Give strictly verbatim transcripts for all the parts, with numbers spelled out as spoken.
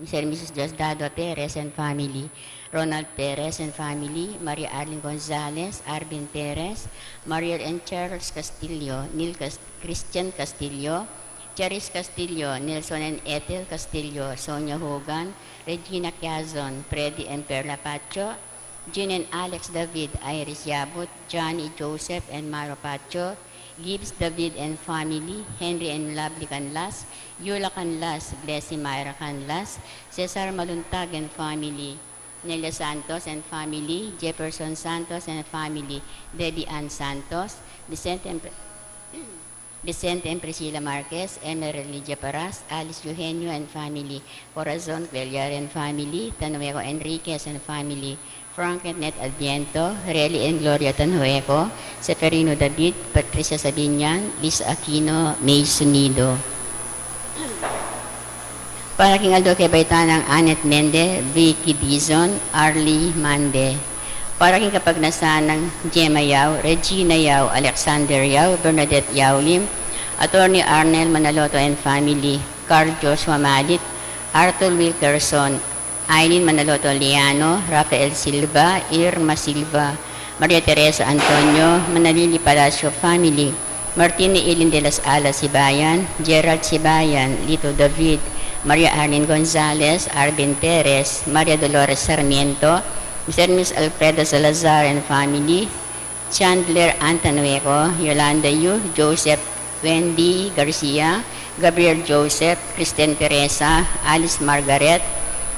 Mister and Missus Diosdado Perez and family, Ronald Perez and family, Maria Arlene Gonzalez, Arvin Perez, Mariel and Charles Castillo, Neil Cas-, Christian Castillo, Charis Castillo, Nelson and Ethel Castillo, Sonia Hogan, Regina Quiazon, Freddy and Perla Pacho, Jean and Alex David, Iris Yabut, Johnny Joseph and Maro Pacho, Gibbs David and family, Henry and Lovely Canlas, Yula Canlas, Blessy Myra Canlas, Cesar Maluntag and family, Nelia Santos and family, Jefferson Santos and family, Debbie Ann Santos, Vicente and Pre-, Vicente and Priscilla Marquez, Emerald Lydia Paras, Alice Eugenio and family, Corazon Cuellar and family, Tanueco Enriquez and family, Frank and Net Adviento, Relly and Gloria Tanueco, Seferino David, Patricia Sabinian, Liz Aquino, May Sunido. Para king aldo kebaytan nang Annette Mende, Vicky Dizon, Arlie Mande. Para king kapagnasan nang Gemma Yao, Regina Yao, Alexander Yao, Bernadette Yao Lim, Attorney Arnel Manaloto and family, Carl Joshua Malit, Arthur Wilkerson, Aileen Manaloto Liano, Rafael Silva, Irma Silva, Maria Teresa Antonio, Manalili Palacio family, Martin y Eileen de las Alas Sibayan, Gerald Sibayan, Lito David, Maria Arlene Gonzalez, Arvin Perez, Maria Dolores Sarmiento, Mister and Miss Alfredo Salazar and family, Chandler Antanueco, Yolanda Yu, Joseph, Wendy Garcia, Gabriel Joseph, Kristen Teresa, Alice Margaret,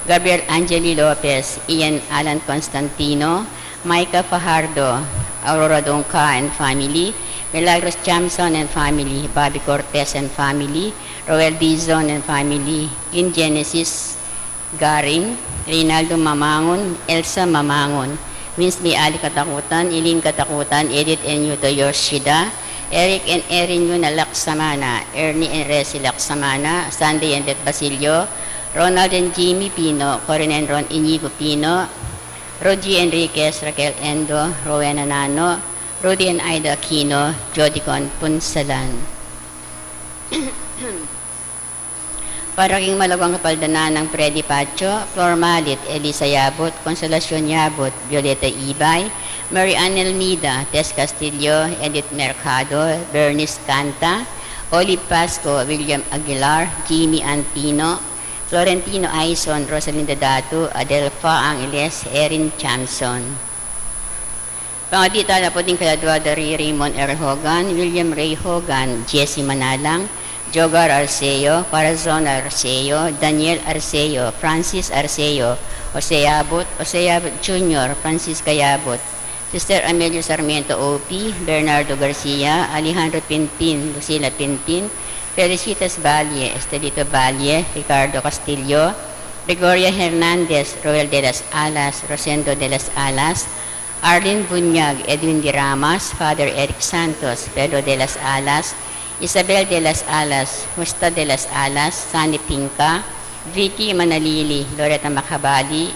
Gabriel Angeli Lopez, Ian Alan Constantino, Micah Fajardo, Aurora Dongca and family, Milagros Chamson and family, Bobby Cortez and family, Roel Dizon and family, Lynn Genesis Garing, Reynaldo Mamangun, Elsa Mamangun, Winsby Ali Katakutan, Eileen Katakutan, Edith and Yuto Yoshida, Eric and Erin Yuna Laksamana, Ernie and Resi Laksamana, Sunday and Beth Basilio, Ronald and Jimmy Pino, Corin and Ron Inigo Pino, Rogie Enriquez, Raquel Endo, Rowena Nano, Rudy and Ida Aquino, Jodicon Punsalan. Para king malagwang kapaldanan nang Freddy Pacho, Flor Malit, Elisa Yabut, Consolacion Yabut, Violeta Ibay, Mary Ann Elmida, Tess Castillo, Edith Mercado, Bernice Canta, Olive Pasco, William Aguilar, Jimmy Antino, Florentino Aison, Rosalinda Datu, Adelfa Angeles, Erin Chamson. Pangadi tala pu ding kaladua da ri Raymond R. Hogan, William Ray Hogan, Jesse Manalang, Jogar Arceo, Corazon Arceo, Daniel Arceo, Francis Arceo, Jose Abut, Jose Abut Junior, Francisca Yabut, Sister Amelia Sarmiento O P, Bernardo Garcia, Alejandro Pinpin, Lucila Pinpin, Felicitas Valle, Estelito Valle, Ricardo Castillo, Gregoria Hernandez, Roel de las Alas, Rosendo de las Alas, Arlene Bunyag, Edwin de Ramas, Father Eric Santos, Pedro de las Alas, Isabel de las Alas, Justa de las Alas, Sunny Pinca, Vicky Manalili, Loretta Macabali,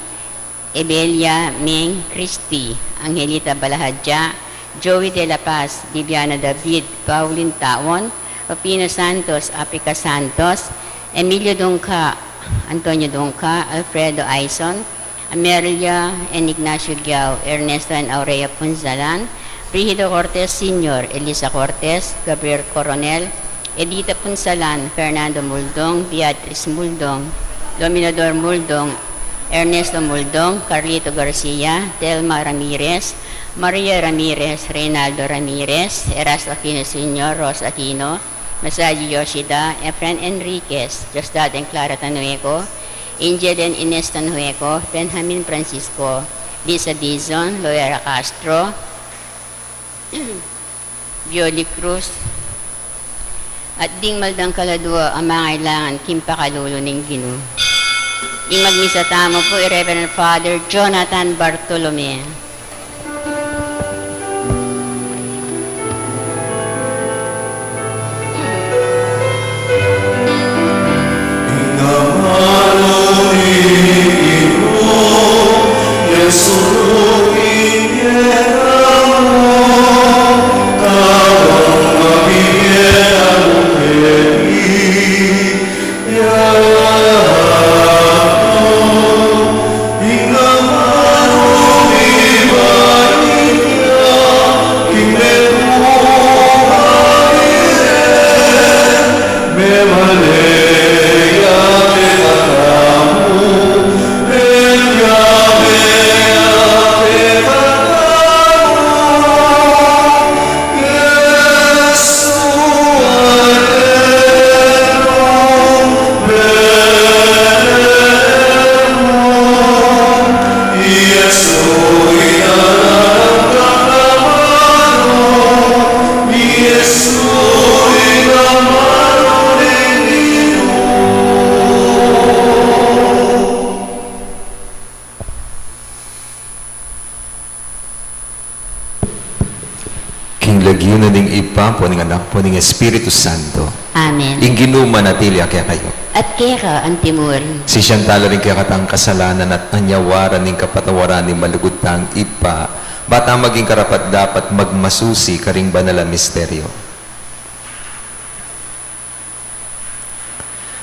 Ebelia Meng Christie, Angelita Balahadja, Joey de la Paz, Viviana David, Pauline Taon, Rufino Santos, Africa Santos, Emilio Dungca, Antonio Dungca, Alfredo Aison, Amelia and Ignacio Giao, Ernesto and Aurea Punzalan, Brigido Cortez Senior, Elisa Cortez, Gabriel Coronel, Edita Punsalan, Fernando Muldong, Beatriz Muldong, Dominador Muldong, Ernesto Muldong, Carlito Garcia, Telma Ramirez, Maria Ramirez, Reynaldo Ramirez, Erasto Aquino Senior, Rosa Aquino, Masaji Yoshida, Efren Enriquez, Diosdado and Clara Tanueco, Angel and Ines Tanueco, Benjamin Francisco, Lisa Dizon, Loera Castro, Violi Cruz, at ding maldang kaladua a mangailangan king pakalulu ning Ginu. Ing magmisa tamu pu i Reverend Father Jonathan Bartolome. Lagyu na ning Ibpa, ampo ning Anak, ampo ning Espiritu Santo. Amen. Ing Ginu manatili ya kekayu. At keka antimurin. Sisian tala ring kekatang kasalanan at anyawaran ning kapatawaran ning malugud tang Ibpa, ba tang maging karapat-dapat magmasusi karing banal a misteryo.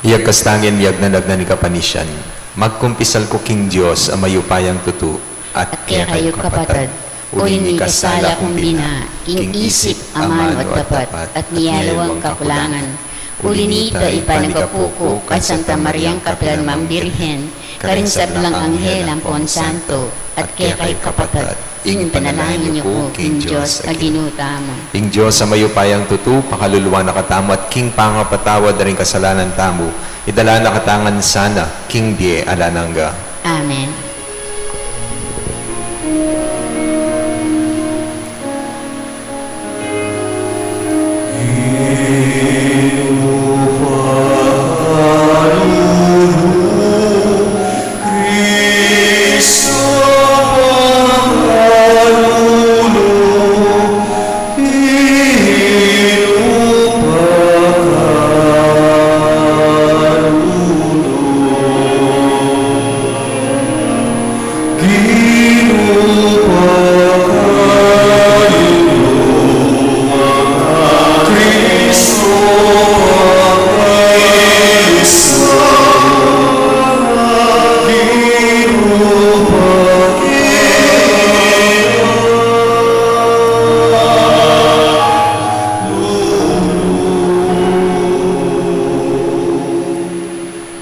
Iyagkas tang ing miyagnanag na ning kapanisian. Magkumpisal ku king Dios a mayupayang tutu, at kekayu kapatad, uling mikasala kung bina, king isip, amanu at dapat, at miyaliwang kakulangan. Uli na nita, ipanyawad ku kang Santa Mariang kapilanman Birhen, karing sablang anghel ampon santo, at kekayu kapatad, ing ipanalangin yu ku king Dios a Ginu tamu. Ing Dios a mayupayang tutu, pakaluluan na katamu at king pangapatawad da ring kasalanan tamu, idala na katamu ngan sana king bie alang angga. Amen.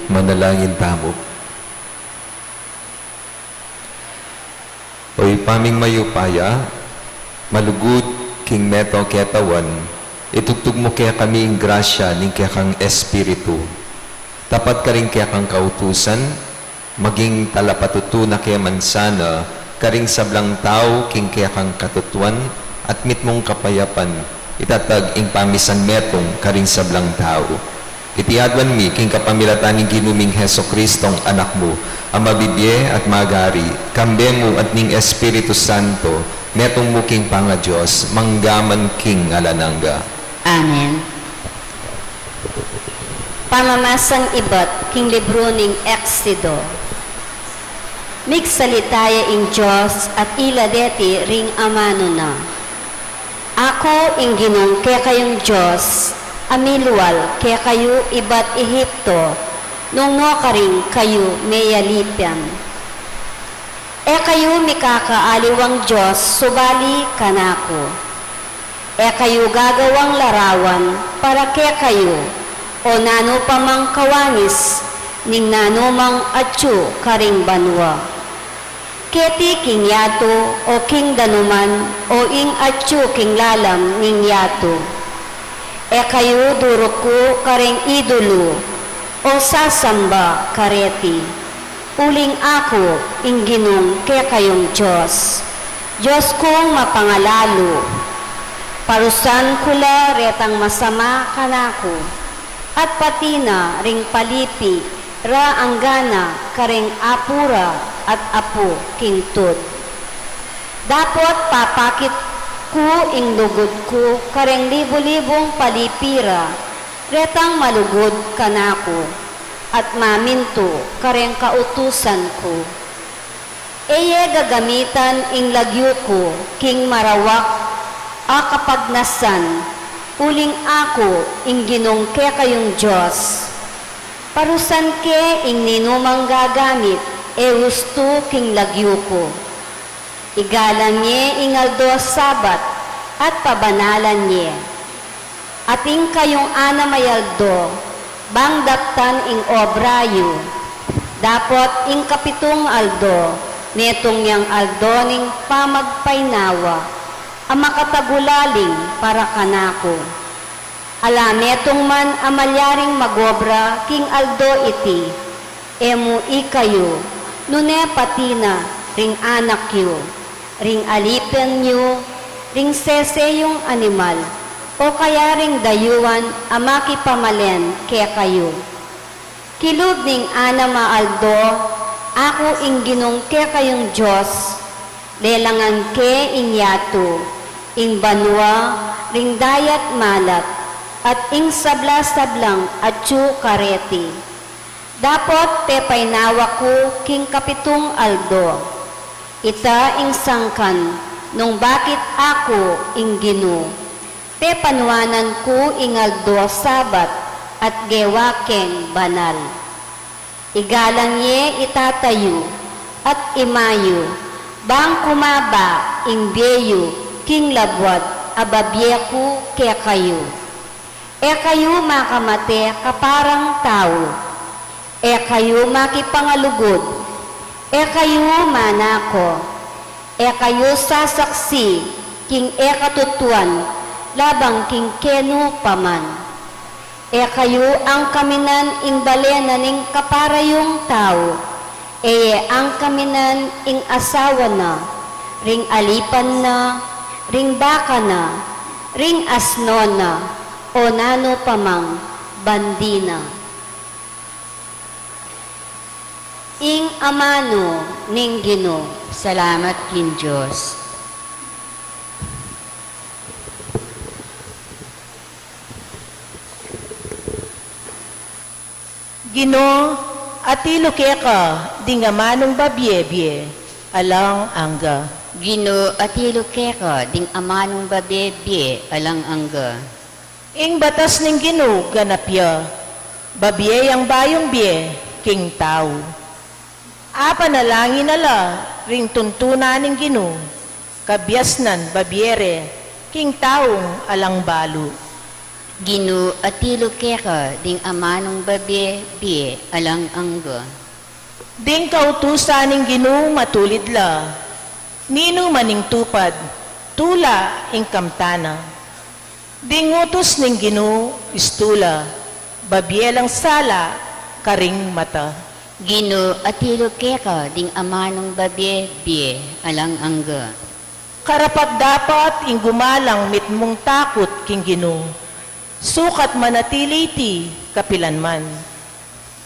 Manalangin tamu. O Ibpa ming mayupaya, malugud king metung ketawan, itugtug mu kekami ing grasya ning kekang Espiritu. Tapat karing kekang kautusan, maging talapatutu na ke man sana karing sablang tau king kekang katutuan at mitmung kapayapan, itatag ing pamisan metung karing sablang tau. Iti aduan mi king kapamilatan ning Ginu ming Jesucristong Anak mu, a mabibie at magari, kambe mu at ning Espiritu Santo, metung mu king pangaDios, mangga man king alang angga. Amen. Pamamasang ibat king libru ning Exodo. Migsalita ya ing Dios at ila deti ring amanu na. Aku ing Ginung kekayung Dios, a milual kekayu ibat Egipto, nung nukarin kayu meyalipian. E kayu mikakaaliwang dios subali kanaku. E kayu gagawang larawan para kekayu, o nanu pa mang kawangis ning nanumang atyu karing banua. Keti king yatu, o king danuman, o ing atyu king lalam ning yatu. E kayu duruku kareng idulu, o sasamba kareti. Uling aku ing Ginung kekayung Dios, Dios kung mapangalalu. Parusan ku la retang masama kanaku, at pati na ring palipi ra anggana kareng apu ra at apu king tud. Dapot papakit ku ing lugud ku kareng libu-libung palipi ra retang malugud kanaku, at mamintu kareng kautusan ku. E ye gagamitan ing lagyu ku king marawak a kapagnasan, uling aku ing Ginung kekayung Dios. Parusan ke ing ninumang gagamit e ustu king lagyu ku. Igalang ye ing aldo Sabat at pabanalan ye. Atin kayung anam a aldo, bang daptan ing obra yu. Dapot ing kapitung aldo, metung yang aldo ning pamagpainawa, a makatagulaling para kanaku. Ala metung man a malyaring magobra king aldo iti, e mu ikayu, nune pati na ring anak yu, ring alipen yu, ring sese yung animal, o kaya ring dayuan a makipamalen kekayu. Kilub ning anam a aldo, aku ing Ginung kekayung Dios, lelangan ke ing yatu, ing banua, ring dayat malat, at ing sabla-sablang atyu kareti. Dapot pepainawa ku king kapitung aldo. Ita ing sangkan nung bakit aku ing Ginu. Pepanuanan ku ing aldo Sabat at gewa keng banal. Igalang ye i tata yu at i ama yu, bang kumaba ing bie yu king labuad a babie ku kekayu. E kayu makamate kaparang tau, e kayu makipangalugud, e kayu manako, e kayu sasaksi king e katutuan laban king kenu pa man. E kayu angkaminan ing bale na ning kapara yung tau, e ye angkaminan ing asawa na, ring alipan na, ring baka na, ring asno na, o nanu pa mang bandi na. Ing amanu ning Ginu. Salamat king Dios. Ginu, atilu keka ding amanung babie bie alang angga. Ginu, atilu keka ding amanung babie bie alang angga. Ing batas ning Ginu ganap ya, babie yang bayung bie king tau. Apanalangin na la ring tuntunan ning Ginu, kabiasnan babie re king taung alang balu. Ginu, atilu keka ding amanung babie bie alang angga. Ding kautusan ning Ginu matulid la, ninuman ing tupad, tula ing kamtan na. Ding utus ning Ginu, istu la, babie lang sala karing mata. Ginu, atilu keka ding amanung babie bie alang angga. Karapat-dapat ing gumalang mitmung takut king Ginu, sukat manatili iti kapilan man.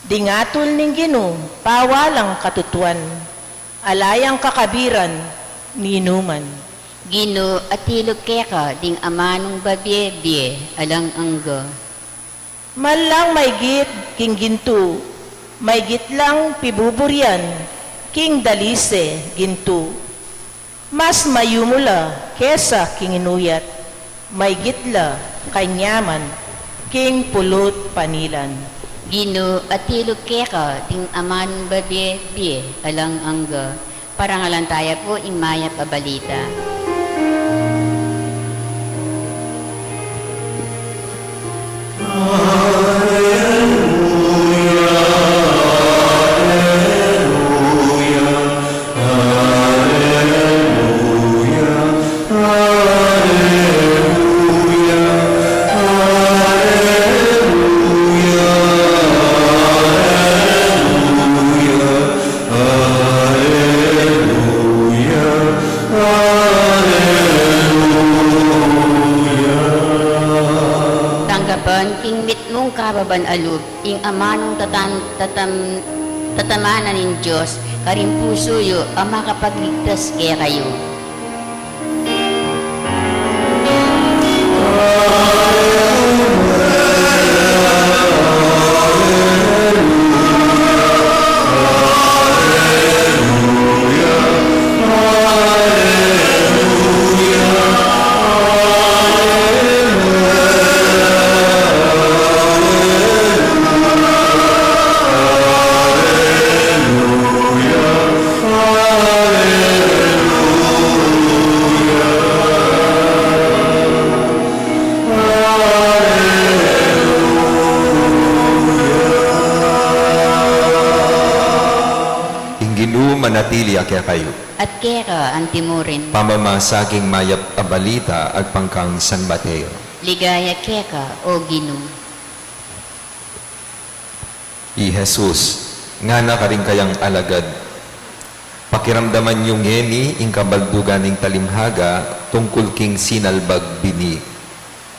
Ding atul ning Ginu, pawalang katutuan, ala yang kakabiran ninuman. Ginu, atilu keka ding amanung babie bie alang angga. Manlang maygit king gintu, maygit lang pibuburian king dalise gintu. Mas mayumu la kesa king inuyat, maygit la kanyaman king pulut panilan. Ginu, atilu keka ding amanung babie bie alang angga. Parangalan taya pu ing mayap a balita. Tanggapan king mitmung kababan a lub ing amanung tatan-, tatam-, tatamanan ning Dios karing pusu yu a makapagligtas kekayu. Ing Ginu manatili ya kekayu. At keka antimurin. Pamamasa king mayap a balita agpang kang San Mateo. Ligaya keka, O Ginu. I Jesus ngana karing kayang alagad, pakiramdaman yu ngeni ing kabaldugan ning talimhaga tungkul king sinalbag bini.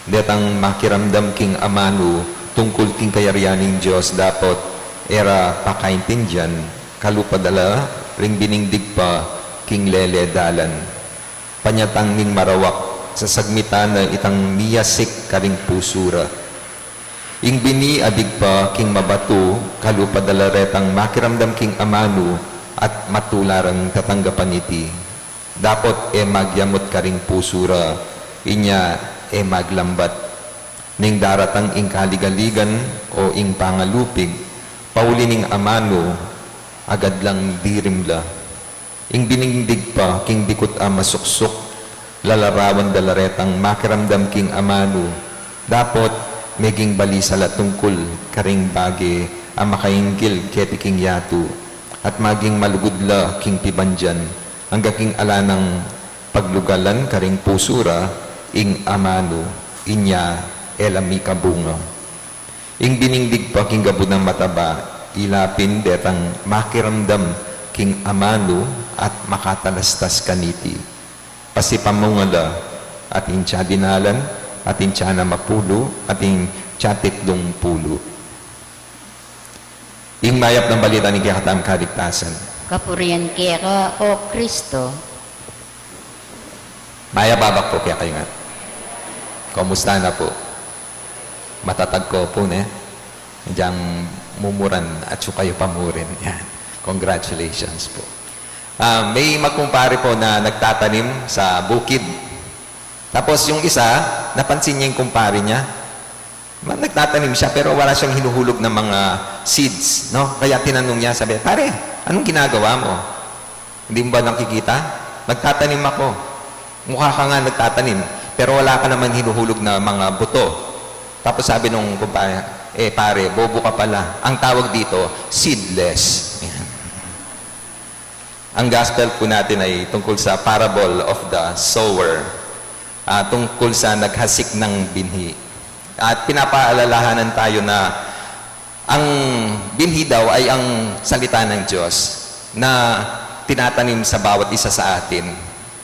Detang makiramdam king amanu tungkul king kayarian ning Dios dapot e ra pakaintindian, kalupa da la ring bining digpa king lele dalan. Panyatang ning marawak Sasagmitan na itang miyasik karing pusu ra. Ing bini a digpa king mabatu, kalupa da la retang makiramdam king amanu at matula rang tatanggapan iti. Dapot e magyamut karing pusu ra, inya e maglambat. Ning daratang ing kaligaligan o ing pangalupig, pauli ning amanu, agad lang dirim la. Ing bining digpa king dikut a masuksuk, lalarawan da la retang makiramdam king amanu. Dapot, meging balisa la tungkul karing bage a makainggil keti king yatu, at maging malugud la king pibandian, angga king ala nang paglugalan karing pusu ra ing amanu, inya e la mikabunga. Ing bining digpa king gabunang mataba, ila pin detang makiramdam king amanu at makatalastas kaniti. Pasipamunga la, atin tsa dinalan, atin tsa anam a pulu, atin tsa titlung pulu. Ing mayap nang balita ning kekatamung kaligtasan. Kapurian keka, O Kristo. Mayap a abak pu kekayu ngan. Kumusta na pu? Matatag ko pu, ne? Diang mumuran atyu kayu pa murin. Yan. Congratulations pu. Ah, may magkumpare pu na nagtatanim sa bukid. Tapos yung isa, napansin niya yung kumpare niya. Ma-, nagtatanim siya, pero wala siyang hinuhulog na mga seeds, no? Kaya tinanong niya, sabi, "Pare, anong ginagawa mo? Hindi mo ba nakikita? Nagtatanim ako." "Mukha ka nga nagtatanim, pero wala ka naman hinuhulog na mga buto." Tapos sabi nung kumpare, "Eh, pare, bobo ka pala. Ang tawag dito, seedless." Yan. Ang gospel po natin ay tungkol sa parable of the sower, ah, tungkol sa naghasik ng binhi. At pinapaalalahanan tayo na ang binhi daw ay ang salita ng Diyos na tinatanim sa bawat isa sa atin.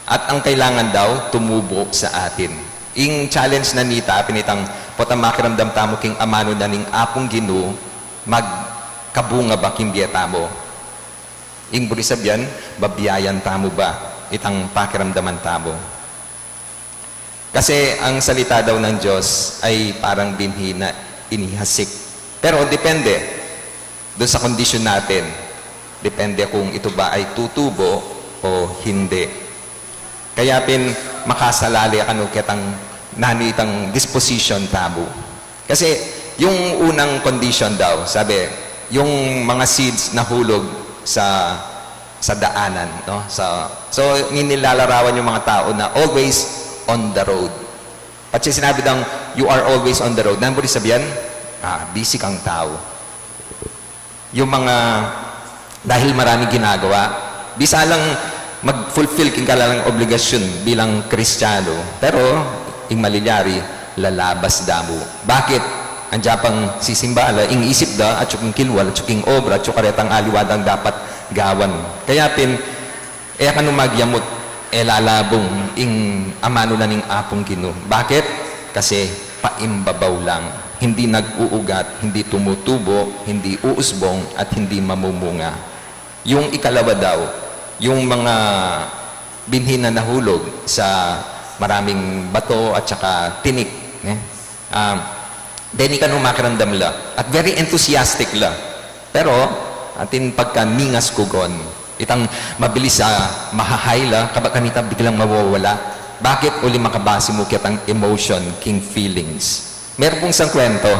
At ang kailangan daw, tumubo sa atin. Ing challenge na nita, pinitang potang makiramdam tamu king amanu na ning Apung Ginu, magkabunga ba king bie tamu? Ing buri sabian, babiayan tamu ba itang pakiramdaman tamu? Kasi ang salita daw ng Diyos ay parang binhi na inihasik. Pero depende dun sa kondisyon natin. Depende kung ito ba ay tutubo o hindi. Kaya pin makasalali kanu ketang nanu itang disposition tamu. Kasi yung unang condition daw, sabi, yung mga seeds nahulog sa, sa daanan, no? Sa, so, ninilalarawan yung mga tao na always on the road. Pati sinabi daw, "You are always on the road." Nanu buri sabian? Ah, busy kang tao. Yung mga, dahil maraming ginagawa, bisa lang mag-fulfill king kalalang obligasyon bilang Kristiyano. Pero, ing malilyari, lalabas damu. Bakit? Andiyan pang sisimba la, ing isip da, atyu king kilwal, atyu king obra, atyu karetang aliwa dang dapat gawan. Kaya pin, e kanu magyamut, e lalabung ing amanu na ning Apung Ginu. Bakit? Kasi paimbabaw lang. Hindi nag-uugat, hindi tumutubo, hindi uusbong, at hindi mamumunga. Yung ikalawa daw, yung mga binhi na nahulog sa maraming bato at saka tinik, ne? Ah, deni kanu makiramdam la. At very enthusiastic la. Pero, atin pagkaningas kugon, itang mabilis a mahahay la, kaba kanita biglang mawawala. Bakit? Uli makabase mu ketang emotion king feelings. Meron pong isang kwento,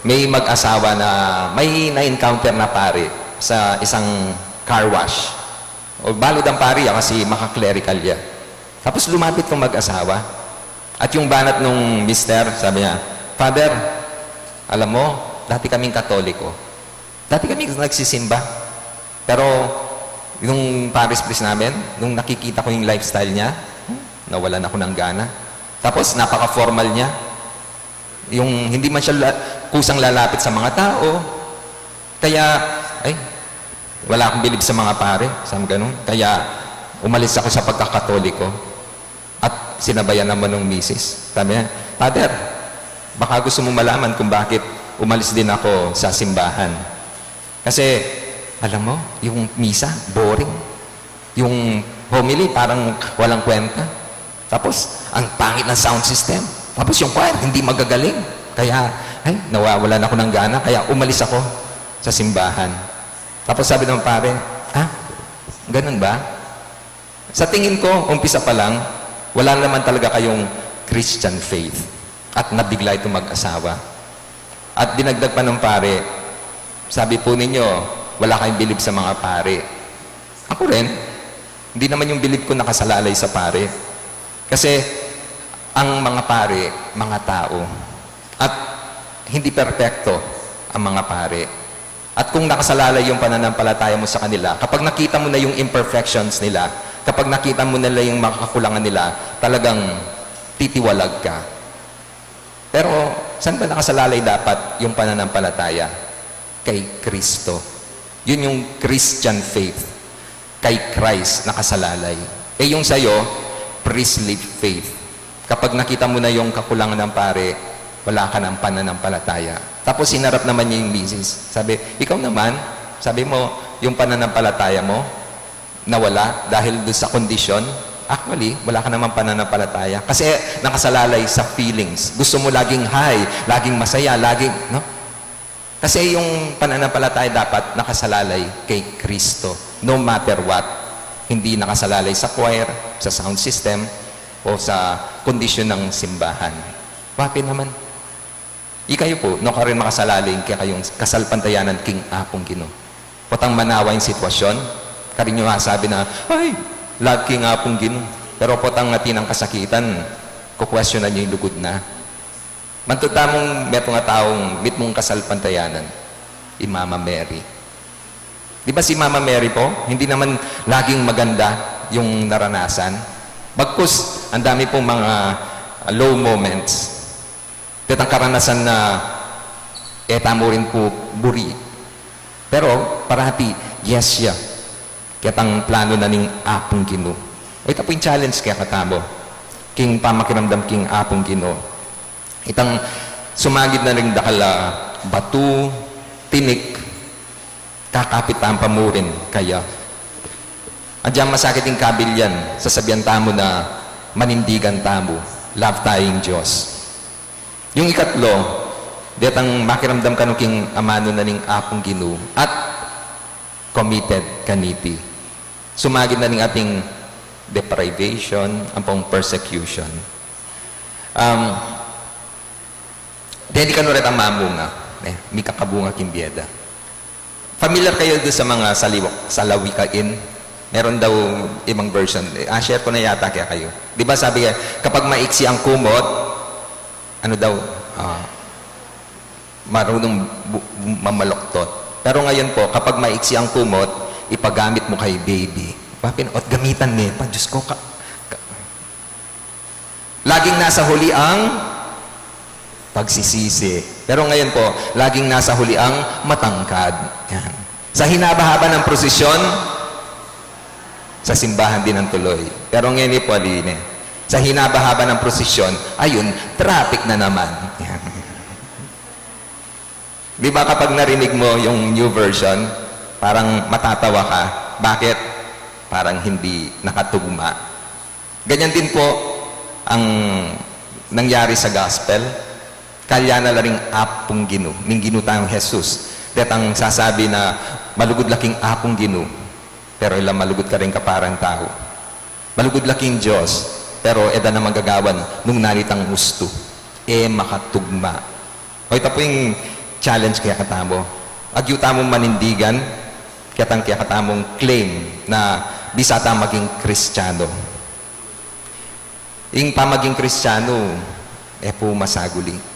may mag-asawa na may na-encounter na pari sa isang car wash. O, balu dang pari ya kasi maka-clerical ya. Tapos lumapit tong mag-asawa. At yung banat nung mister, sabi niya, "Father, alam mo, dati kaming Katoliko. Dati kami nagsisimba. Pero yung parish priest namin, nung nakikita ko yung lifestyle niya, hmm, nawalan ako ng gana. Tapos napaka-formal niya. Yung hindi man siya la-, kusang lalapit sa mga tao. Kaya, ay, wala akong bilib sa mga pare," sabi ganun. "Kaya umalis ako sa pagkakatoliko." At sinabayan naman ng misis. Sabi niya, "Father, baka gusto mo malaman kung bakit umalis din ako sa simbahan. Kasi, alam mo, yung misa, boring. Yung homily, parang walang kwenta. Tapos, ang pangit ng sound system. Tapos yung choir, hindi magagaling. Kaya, ay, nawawalan ako ng gana, kaya umalis ako sa simbahan. Tapos sabi ng pare, "Ah, ganun ba?" Sa tingin ko, umpisa pa lang, wala naman talaga kayong Christian faith. At nabigla itong mag-asawa. At dinagdag pa ng pare, "Sabi po ninyo, wala kayong bilib sa mga pare." Ako rin, hindi naman yung bilib ko nakasalalay sa pare. Kasi ang mga pare, mga tao. At hindi perpekto ang mga pare. At kung nakasalalay yung pananampalataya mo sa kanila, kapag nakita mo na yung imperfections nila, kapag nakita mo na yung mga kakulangan nila, talagang titiwalag ka. Pero saan ba nakasalalay dapat yung pananampalataya? Kay Kristo. Yun yung Christian faith. Kay Christ nakasalalay. Eh, yung sa'yo, priestly faith. Kapag nakita mo na yung kakulangan ng pare, wala ka ng pananampalataya. Tapos hinarap naman niya yung misis. Sabi, "Ikaw naman, sabi mo, yung pananampalataya mo, nawala dahil doon sa kondisyon. Actually, wala ka namang pananampalataya. Kasi nakasalalay sa feelings. Gusto mo laging high, laging masaya, laging," no? Kasi yung pananampalataya dapat nakasalalay kay Kristo, no matter what. Hindi nakasalalay sa choir, sa sound system, o sa kondisyon ng simbahan. Wapi naman. Ikayo po, no karin makasalalay kaya kayong kasalpantayanan king Apung Ginu. Potang manawa yung sitwasyon, karin nyo masabi na, "Ay, love king Apung Ginu." Pero potang atin ang kasakitan, kukwestiyonan nyo yung lugud na. Mantu tamung metung a taung mitmung kasalpantayanan, i Mama Mary. Di ba si Mama Mary po, hindi naman laging maganda yung naranasan? Bagkus, ang dami pong mga, ah, low moments. Detang karanasan na e tamu rin po buri. Pero parati, yes siya. Ketang plano na ning Apung Ginu. O, ita po yung challenge kaya katamu. King pamakiramdam king Apung Ginu. Itang sumagid na ring dakal a batu, tinik, kakapit tamu pa mu rin kaya. Agyang masakit ing kabilyan, sasabian tamu na manindigan tamu, love tayung Dios. Yung ikatlo, detang makiramdam kanu king amanu na ning Apung Ginu at committed kaniti. Sumagid na ning ating deprivation, ampong persecution. Um, deni kanu retang mamunga, eh, mikakabunga king bie da. Familiar kayo doon sa mga saliwak, salawikain? Meron daw ibang version. Eh, ah, share ko na yata kaya kayo. Di ba sabi nga, kapag maiksi ang kumot, ano daw, ah, marunong bu-, bu-, mamaloktot. Pero ngayon po, kapag maiksi ang kumot, ipagamit mo kay baby. Papin-, ot gamitan niya pa, Diyos ko, ka-, ka-, laging nasa huli ang pagsisisi. Pero ngayon po, laging nasa huli ang matangkad. Yan. Sa hinaba-haba ng prosesyon, sa simbahan din ang tuloy. Pero ngayon po, aline, sa hinaba-haba ng prosesyon, ayun, traffic na naman. Yan. Di ba kapag narinig mo yung new version, parang matatawa ka? Bakit? Parang hindi nakatugma. Ganyan din po ang nangyari sa gospel. Kalyan na la ring Apung Ginu, ning Ginu tang Jesus. Detang sasabi na malugud la king Apung Ginu, pero ila malugud karing kaparang tau. Malugud la king Dios, pero e da na magagawan nung nanitang ustu. E makatugma. O, ita pu ing challenge kaya katamu. Agyu tamu manindigan, ketang kaya katamung claim na bisa ta maging Kristiyanu. Ing pamaging Kristiyanu, e pu masaguli.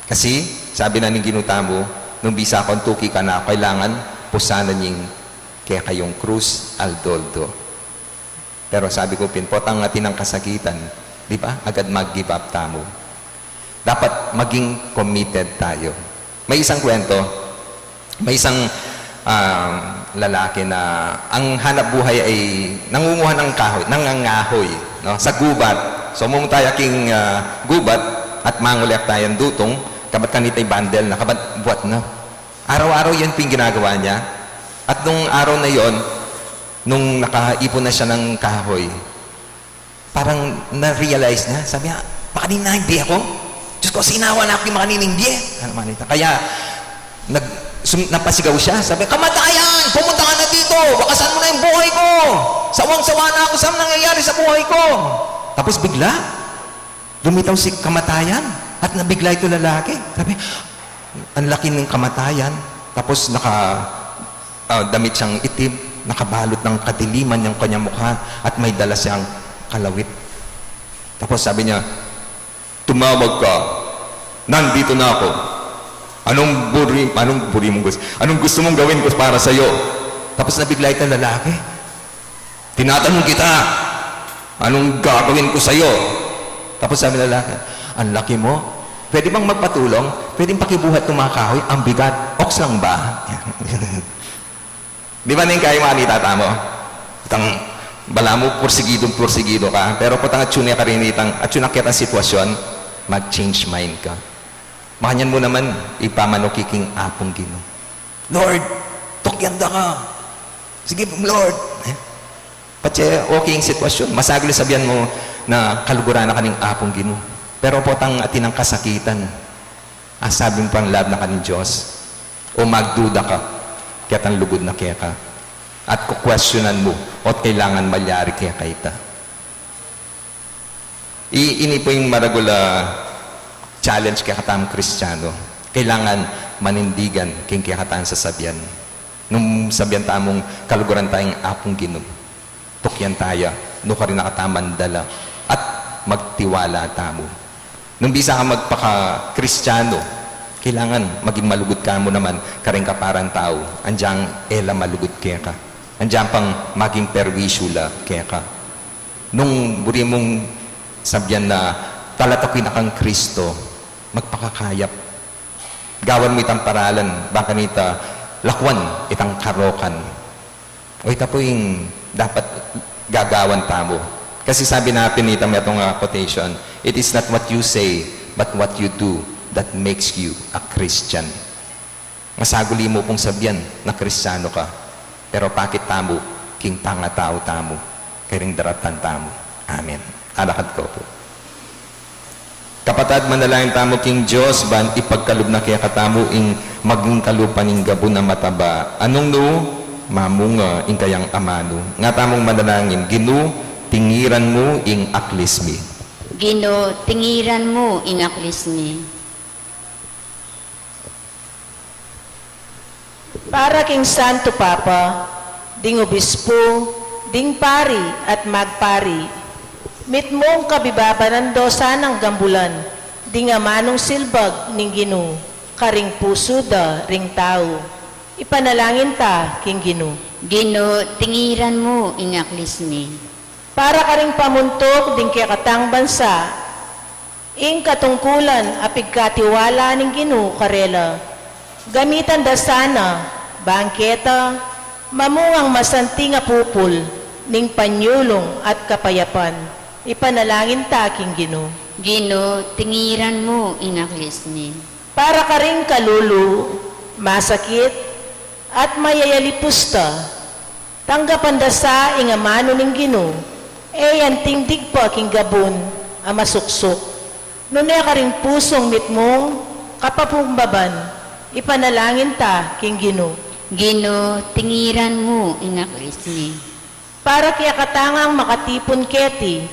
Kasi, sabi na ning Ginu tamu, nung bisa kong tuki kanaku, kailangan pusanan ing kekayung krus, aldo-aldo. Pero sabi ku pin, potang atin ang kasakitan, di ba? Agad mag-give up tamu. Dapat maging committed tayo. May isang kwento, may isang, um, lalaki na ang hanap buhay ay nangunguha ng kahoy, nangangahoy, no? Sa gubat. So, mumunta ya king, ah, gubat at manguli ak tayang dutung, kabat kanita yung bandel na, kabat buat na. Araw-araw yun po yung ginagawa niya. At nung araw na yon, nung nakaipon na siya ng kahoy, Parang na-realize niya, sabi niya, "Makanini ing bie ku? Diyos ku, sinawa na ku king makanini ing bie." Ano man ita? Kaya, nag-, sum-, napasigaw siya, sabi, "Kamatayan! Pumunta ka na dito! Wakasan mo na ing buhay ku! Sawang-sawa na ku sa nangyayari sa buhay ku!" Tapos bigla, lumitaw si kamatayan at nabigla ito lalaki. Sabi, ang laki ng kamatayan, tapos naka, ah, damit siyang itim, nakabalot ng kadiliman yung kanyang mukha, at may dala siyang kalawit. Tapos sabi niya, "Tumawag ka. Nandito na ako. Anong buri, anong buri mong gusto? Anong gusto mong gawin ko para sa'yo?" Tapos nabigla itang lalaki. "Tinatanong kita, anong gagawin ko sa'yo?" Tapos sabi ng lalaki, "Ang laki mo. Pwede bang magpatulong? Pwedeng pakibuhat ng mga kahoy? Ang bigat. Oks lang ba?" Di ba ning kayo mga nitata mo? Itang bala mo, pursigido, pursigido ka. Pero potang atsu ne karin itang, atsu ne ketang sitwasyon, mag-change mind ka. Makanyan mo naman, ipamanuki king Apung Ginu. "Lord, tukyan da ka. Sige, Lord." Eh? Patse okay ing sitwasyon. Masaglit sabian mo na kaluguran na ka ning Apung Ginu. Pero potang atin ang kasakitan. Ang sabi pang lab na kaning Diyos, o magduda ka, ketang lugud na keka. At kukwestiyonan mo, o kailangan malyari keka ita. I-, ini po ing maragul a challenge kekatamung Kristiyano. Kailangan manindigan king kekatang sasabian. Nung sabian tamung kaluguran taya ning Apung Ginu, tukyan taya, nukarin na kata mandala, at magtiwala tamu. Nung bisa kang magpaka-Kristiyano, kailangan maging malugud ka mu naman karing kaparang tau, anjang e la malugud keka, anjang pang maging perwisyu la keka. Nung buri mung sabian na talatuki na kang Kristo, magpakakayap. Gawan mu itang paralan, bang kanita lakwan itang karokan. O ita pu ing dapat gagawan tamu. Kasi sabi na pin nita metung a quotation, "It is not what you say, but what you do that makes you a Christian." Masaguli mu pung sabian na Kristiyanu ka, pero pakit tamu king pangatau tamu, karing daraptan tamu. Amen. Alakad ko pu. Kapatad, manalangin tamu king Dios, ban ipagkalub na kekatamu ing maging kalupa ning gabun a mataba. Nung nu, mamunga ing kayang amanu. Nga tamung manalangin, Ginu, tingiran mu ing aklis mi. Ginu, tingiran mu ing aklis mi. Para king Santo Papa, ding obispo, ding pari at magpari, mitmung kabibabanan do sanang gambulan ding amanung silbag ning Ginu karing pusu da ring tau. Ipanalangin ta king Ginu. Ginu, tingiran mu ing aklis mi. Para karing pamuntuk ding kekatang bansa, ing katungkulan a pigkatiwala ning Ginu karela, gamitan da sana bang keta mamungang masanting a pupul ning panyulung at kapayapan. Ipanalangin ta king Ginu. Ginu, tingiran mu ing aklis mi. Para karing kalulu, masakit, at mayayalipus ta, tanggapan da sa ing amanu ning Ginu, e anting digpa king gabun a masuksuk. Nune karing pusung mitmung kapapumbaban, ipanalangin ta king Ginu. Ginu, tingiran mu ing aklis mi. Para kekatang makatipun keti,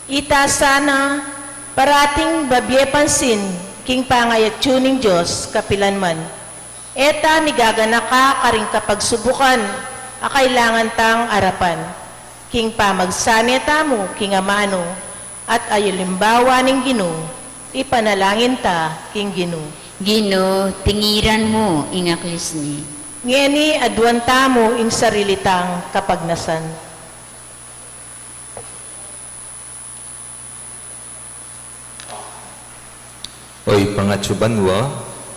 ita sana parating babie pansin king pangayatsu ning Dios kapilanman. E ta migaganaka karing kapagsubukan a kailangan tang arapan. King pamagsame tamu king amanu at alimbawa ning Ginu, ipanalangin ta king Ginu. Ginu, tingiran mu ing aklis mi. Ngeni aduan tamu ing sarili tang kapagnasan. Oy pangatsu banua,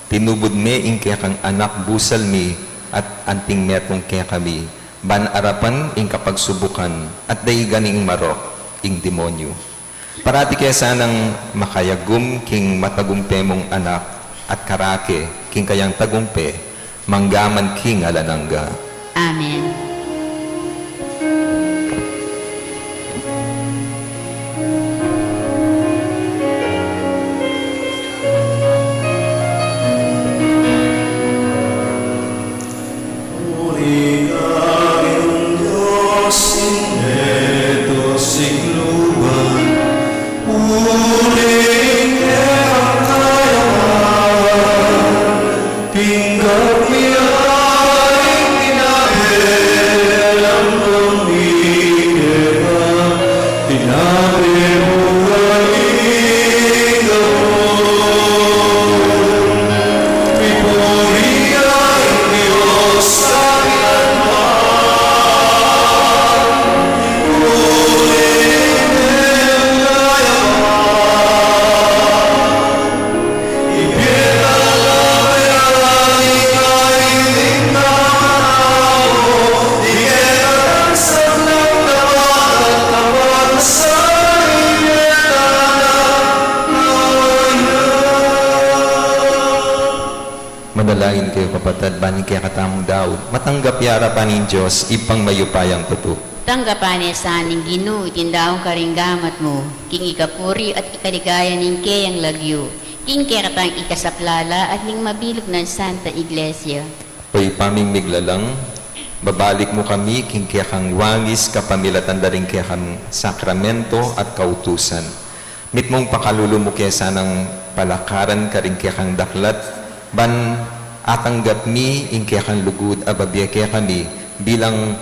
tinubud me ing kekang Anak busal mi at anting metung kekami, ban arapan ing kapagsubukan at daigan ing marok, ing demonyu. Parati ke sanang makayagum king matagumpe mung Anak at karake king kayang tagumpe, mangga man king alang angga. Amen. Manalangin kayu, kapatad, ban ing kekatamung daun matanggap ya arapan ning Dios, Ibpang mayupayang tutu. Tanggapan na sa ning Ginu iting daun karing gamat mu, king ikapuri at ikaligaya ning keyang lagyu, king kekatang ikasaplala at ning mabilug nang Santa Iglesia. O Ibpa ming miglalang, babalik mu kami king kekang wangis kapamilatan da ring kekang sakramento at kautusan. Mitmung pakalulu mu ke sanang palakaran karing kekang daklat, ban atanggap mi ing kekang lugud a babie kekami bilang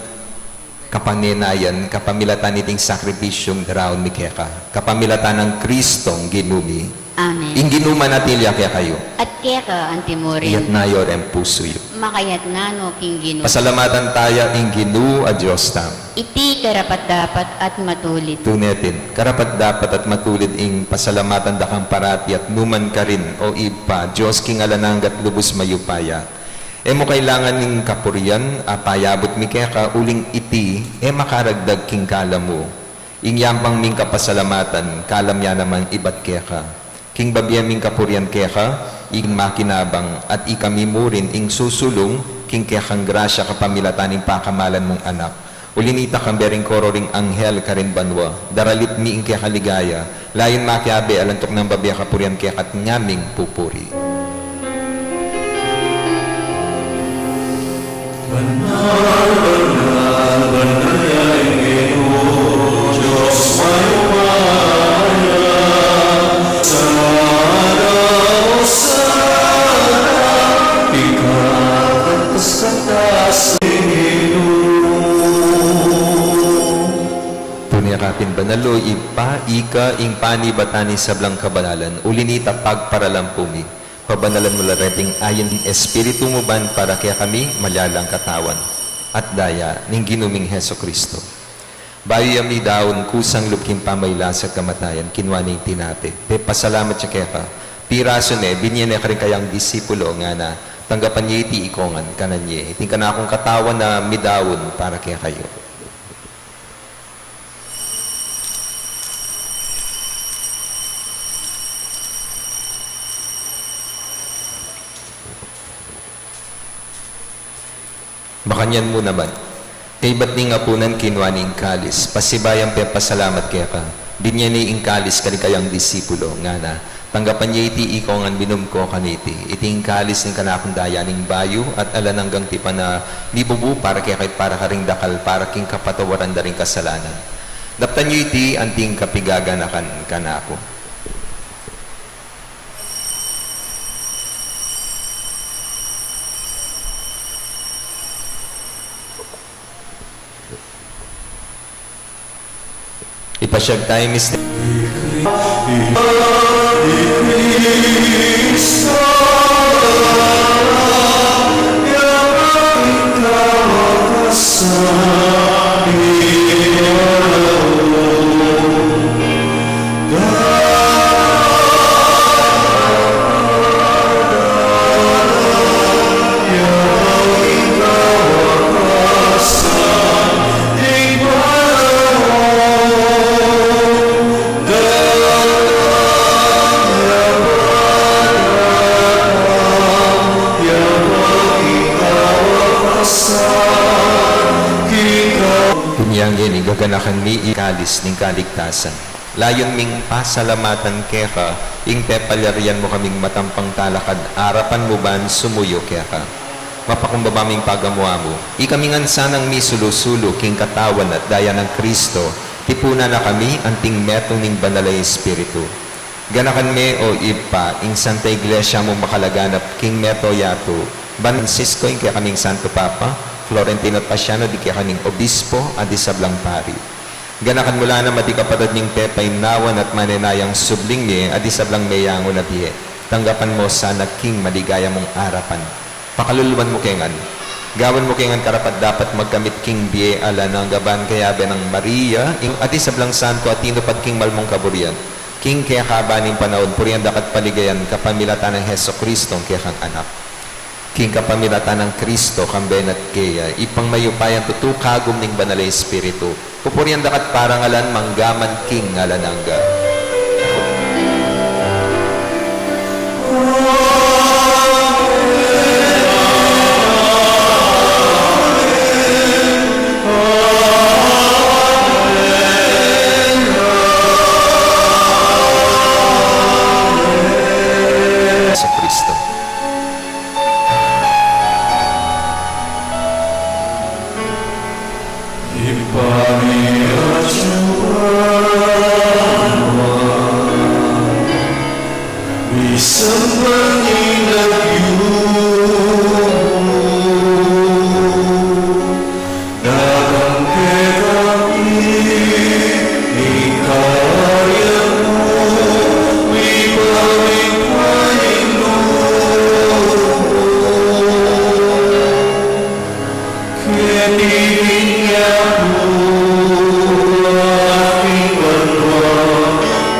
kapanenayan, kapamilatan niting sakripisyung daraun mi keka, kapamilatan nang Kristong Ginu mi. Amen. Ing Ginu manatili ya kekayu. At keka antimurin. Iyatas yu reng pusu yu. Makayatas no king Ginu. Pasalamatan taya ing Ginu a Dios tamu. Iti karapat-dapat at matulid. Tune pin, karapat-dapat at matulid ing pasalamatan da kang parati at numan karin, o Ibpa, Dios king alang angga at lubus mayupaya. E mu kailangan ning kapurian a payabut mi keka, uling iti e makaragdag king kalam mu. Ing yampang ming kapasalamatan, kalam ya namang ibat keka. King babie ming kapurian keka, ing makinabang, at ikami mu rin ing susulung king kekang grasya kapamilatan ning pakamalan mung Anak. Uli nita, kambe ring koro ring anghel karin banua, daralit mi ing keka ligaya, layun makiabe alang tuknang babie kapurian keka at ngaming pupuri. Banal, banal, banal ya ing Ginu, Dios mayupaya. Sana, Osana, ika katas-katas ning Ginu. Tune ka pin banal, o Ibpa, ika ing panibatan ning sablang kabanalan, uli nita pagparalan pu mi. Pabanalan mu la reting ayin ning Espiritu mu ban para kekami malyalang katawan at daya ning Ginu ming Jesucristo. Bayu ya midaun kusang lub king pamailas at kamatayan, kinua ne ing tinape, pepasalamat ya keka, pirasu ne, binie ne karing kayang disipulo, ngana, tanggapan ye iti ikayu ngan, kanan ye, iti ing kanakung katawan a midaun para kekayu. Makanyan mu naman, kaybat ning apunan, kinua ne ing kalis, pasibayu yang pepasalamat keka, binie ne ing kalis karing kayang disipulo, ngana, tanggapan ye iti ikayu ngan, minum kayu kaniti, iti ing kalis ning kanakung daya ning bayu at alang anggang tipan a mibubu para kekayu at para karing dakal para king kapatawaran da ring kasalanan. Daptan yu iti anting kapigaganakan kanaku. Ipasyag tayu, Mister. Inya ngeni gaganakan mi ing kalis ning kaligtasan. Layun ming pasalamatan keka ing pepalyarian mu kaming matampang talakad arapan mu ban sumuyu keka. Mapakumbaba ming pagamuamu, ikami ngan sanang misulu-sulu king katawan at daya nang Kristo, tipunan na kami anting metung ning Banal a Espiritu. Ganakan me, o Ibpa, ing Santa Iglesia mung makalaganap king mabilug a yatu, ban Francisco ing kekaming Santo Papa, Florentino at Paciano ding kekaming Obispo at ding sablang pari. Ganakan mu la naman, a di kapatad ming pepainawan at manenayang subling mie, a di sablang meyangu na bie. Tanggapan mu sana king maligaya mung arapan. Pakaluluan mu ke ngan. Gawan mu ke ngan karapat-dapat magkamit king bie alang angga ban kayabe nang Maria, ing atin sablang santo a tinupad king mal mung kaburian. King kekaban ning panaun, purian da ka at paligayan kapamilatan nang Jesucristo, ing kekang Anak. King kapamilatan nang Cristo, kambe na at keya, Ibpang mayupayang tutu, kagum ning Banal a Espiritu, pupurian da ka at parangalan manggaman king alang angga. Jesucristo. Ipamiatyu mu, misamban ing lagyu mu, datang kekami ing kayarian mu, mipamintuan ing lub mu. Keti king yatu at king banua,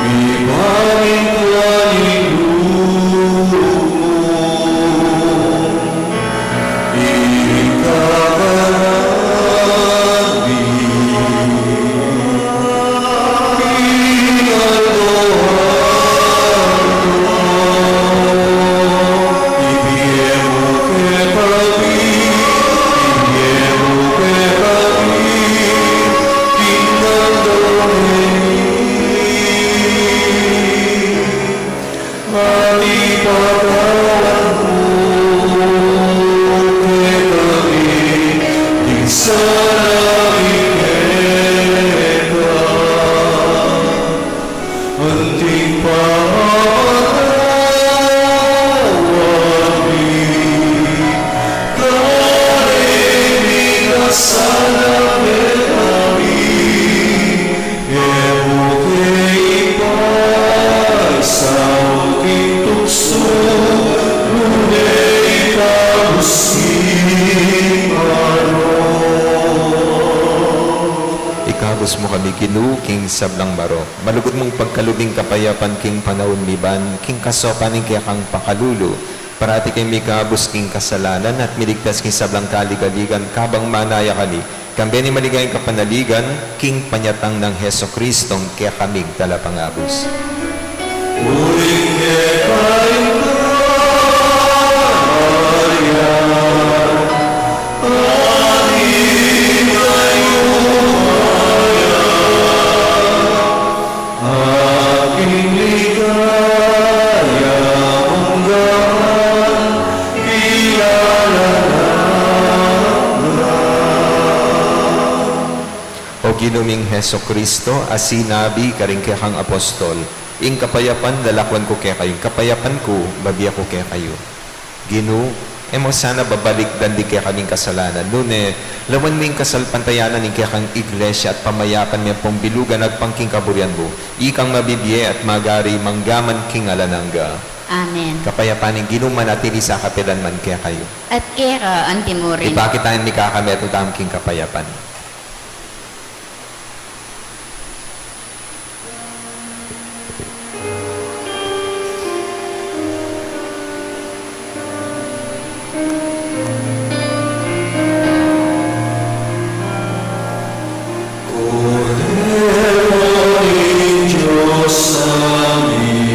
mipamintuan ing lub mu. Ing kakanan mi king aldo-aldo ibie mu kekami, ibie mu kekami king aldo ngeni. At ipatawad mu kekami ding sala mi keka, anting pamamatawad mi karing mikasala kekami, e mu ke ipaisaul king tuksu, nune ikabus king marok. Ikabus mu kami, Ginu, king sablang marok. Malugud mung pagkalub ing kapayapan king panaun mi ban, king kasopan ning kekang pakalulu, parati keng mikabus king kasalanan at miligtas king sablang kaligaligan, kabang manaya kami, kambe ning maligayang kapanaligan, king panyatang nang Jesucristong kekaming Talapangabus. Uling keka ing kayarian, at ing ligaya, at ing ligaya manggaman king alang angga. O Ginu ming Jesucristo, a sinabi karing kekang apostol, "Ing kapayapan lalakwan ku kekayu, ing kapayapan ku babie ku kekayu." Ginu, e mu sana babalikdan ding kekaming kasalanan, nune lawan mu ing kasalpantayanan ning kekang Iglesia at pamayapan me ampong bilugan agpang king kaburian mu, ikang mabibie at magari manggaman king alang angga. Amen. Kapayapan ning Ginu manatili sa kapilan man kekayu. At keka antimurin. Ipakit tamu ing mikakametung tamu king kapayapan. Kordero ning Dios, a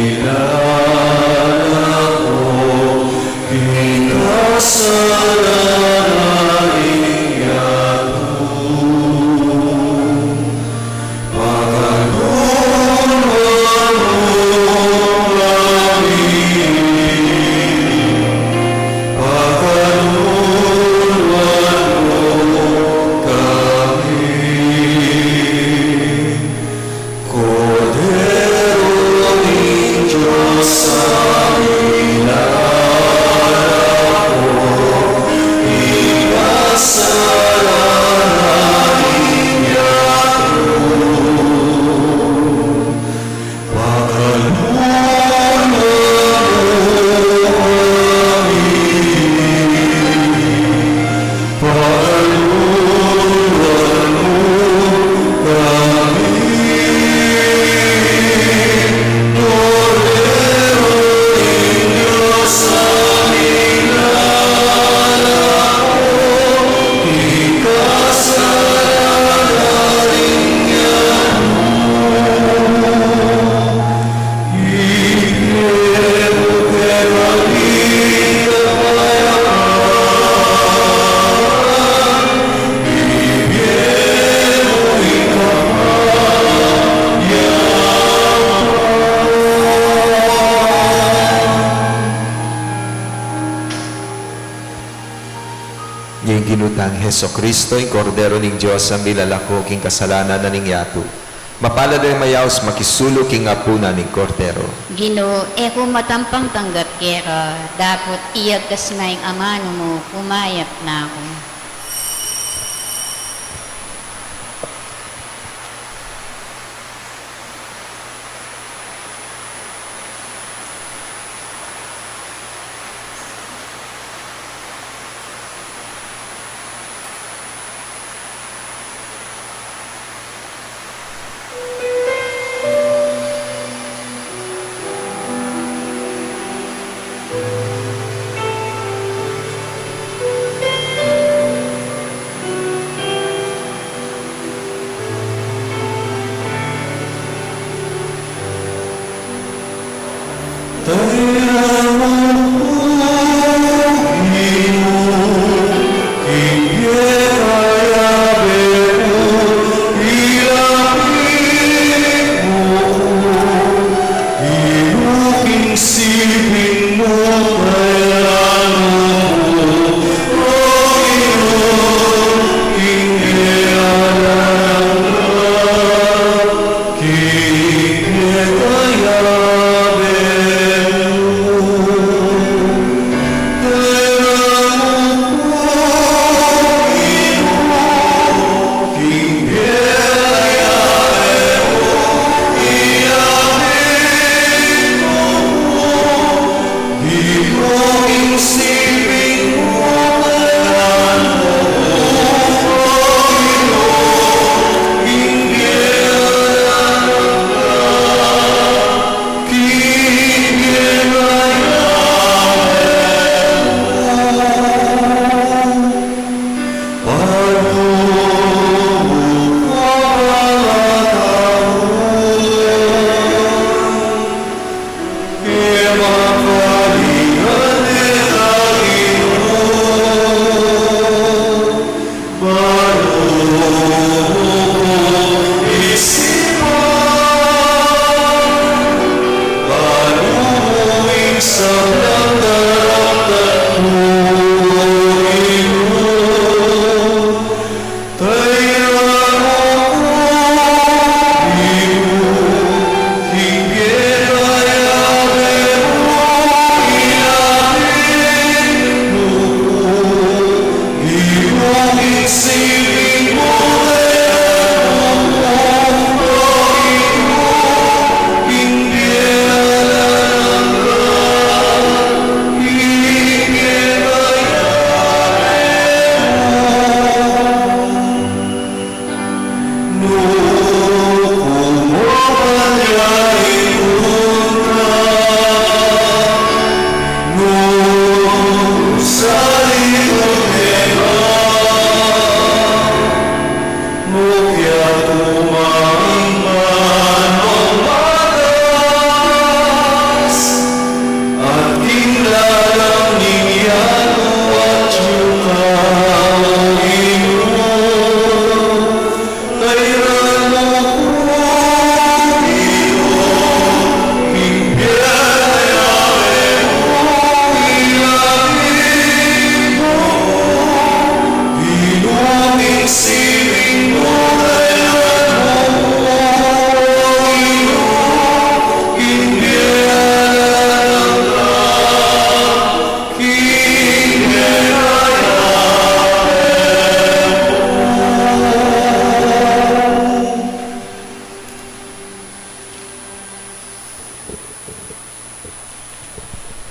milalako king kasalanan ning yatu. Pakalulu Nang Jesucristo, ing Kordero ning Dios, a milalako king kasalanan na ning yatu. Mapalad a mayaus makisalu king apunan ning Kordero. Ginu, e ku matampang tanggap keka, dapot iyagkas me ing amanu mu, kumayap na ku.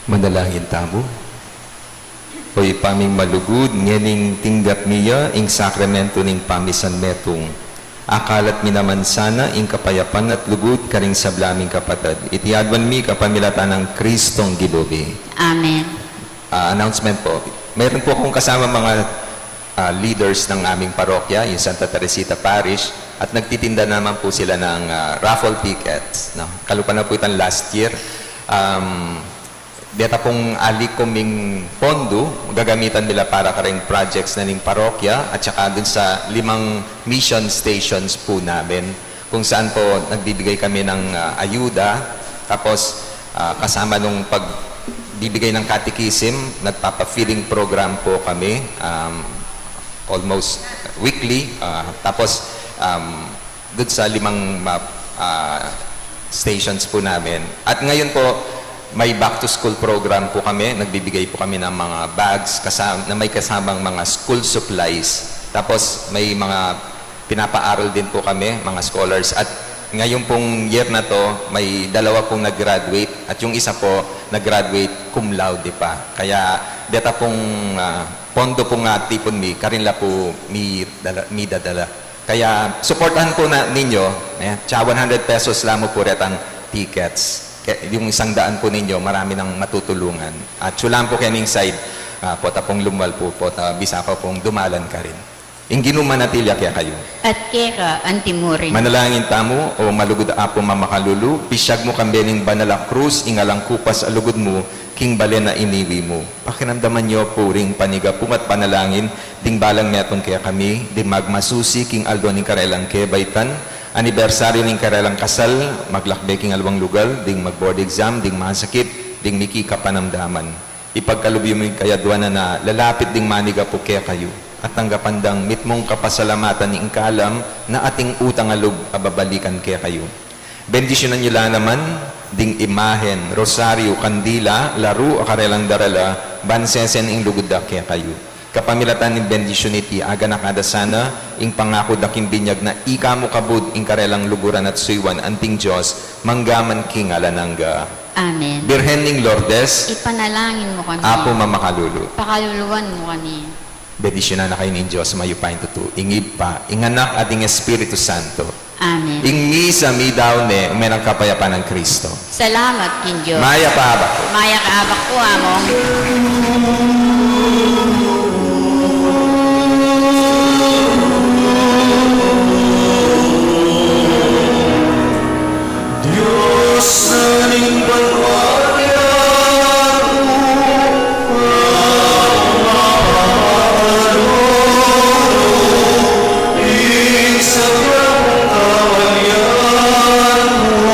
Manalangin tamu. O Ibpa ming malugud, ngening tinggap mi ya ing sakramentu ning pamisan metung, akalat mi naman sana ing kapayapan at lugud karing sabla ming kapatad. Iti aduan mi kapamilatan nang Kristong Ginu mi. Amen. Ah, announcement po. Meron po akong kasama mga, ah, leaders ng aming parokya, yung Santa Teresita Parish, at nagtitinda naman po sila ng, ah, raffle tickets, no? Kalupa na po itang last year. Um, deta pong ali kuming pondo, gagamitan nila para karing projects na ning parokya at saka dun sa limang mission stations po namin, kung saan po nagbibigay kami ng, ah, ayuda. Tapos, ah, kasama nung pagbibigay ng catechism, nagpapa-feeding program po kami. Um, almost weekly. Ah, tapos, um, dun sa limang ma-, ah, stations po namin. At ngayon po, may back to school program po kami. Nagbibigay po kami ng mga bags kasam-, na may kasamang mga school supplies. Tapos may mga pinapaaral din po kami, mga scholars. At ngayon pong year na to, may dalawa pong nag-graduate at yung isa po nag-graduate cum laude pa. Kaya deta pong, ah, pondo pong natipun mi, karin la po mi dala-, mi dadala. Kaya suportahan po na ninyo, eh, tsa one hundred pesos la mu po retang tickets. Kaya yung isang daan po ninyo, marami nang matutulungan. At tsu lang po kening side, ah, pota pong lumwal po, pota bisa pa pong dumalan karin. Ing Ginu manatili ya kekayu. At keka antimurin. Manalangin tamu. O malugud Apu mamakalulu, pisyag mu kambe ning banal a krus ing alang kupas a lugud mu king balen a iniwi mu. Pakiramdaman yu pu ring panigapu at panalangin ding balang metung kekami, ding magmasusi king aldo ning karelang kebaitan, anibersaryu ning karelang kasal, maglakbe king alwang lugal, ding mag-board exam, ding masakit, ding miki kapanamdaman. Ipagkalub yu mu ing kayadwanan a lalapit ding manigapu kekayu, at tanggapan dang mitmung kapasalamatan ing kalam na ating utang a lub a babalikan kekayu. Bendisyunan yu la naman ding imahen, rosaryu, kandila, laru a karelang darala, ban sesen ing lugud da kekayu. Kapamilatan ning bendisyun iti, aganaka da sana ing pangaku da king binyag na ika mu kabud ing karelang luguran at suyuan anting Dios, mangga man king alang angga. Amen. Birhen ning Lourdes, ipanalangin mu kami. Apu mamakalulu, pakaluluan mu kami. Bendisyunan na kayu ning Dios mayupayang tutu, ing Ibpa, ing Anak, at ing Espiritu Santo. Amen. Ing misa midaun ne, ume nang kapayapan nang Kristo. Salamat king Dios. Mayap a abak pu. Mayap a abak pu, Among. Dios na ning banua, ing sablang kawan yan mu,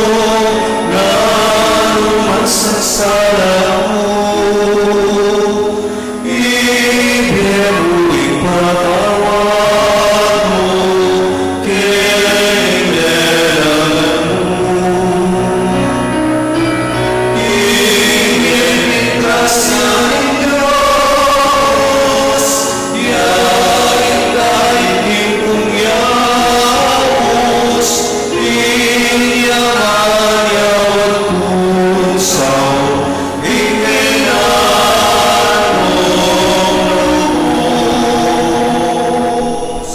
nanu man sasala mu, ibie mu ing patawad mu, king lelangan mu. Ing grasya ning Dios, ya ing daing king pungyaus, ing yaman ya watung saur, ing kekang lubus.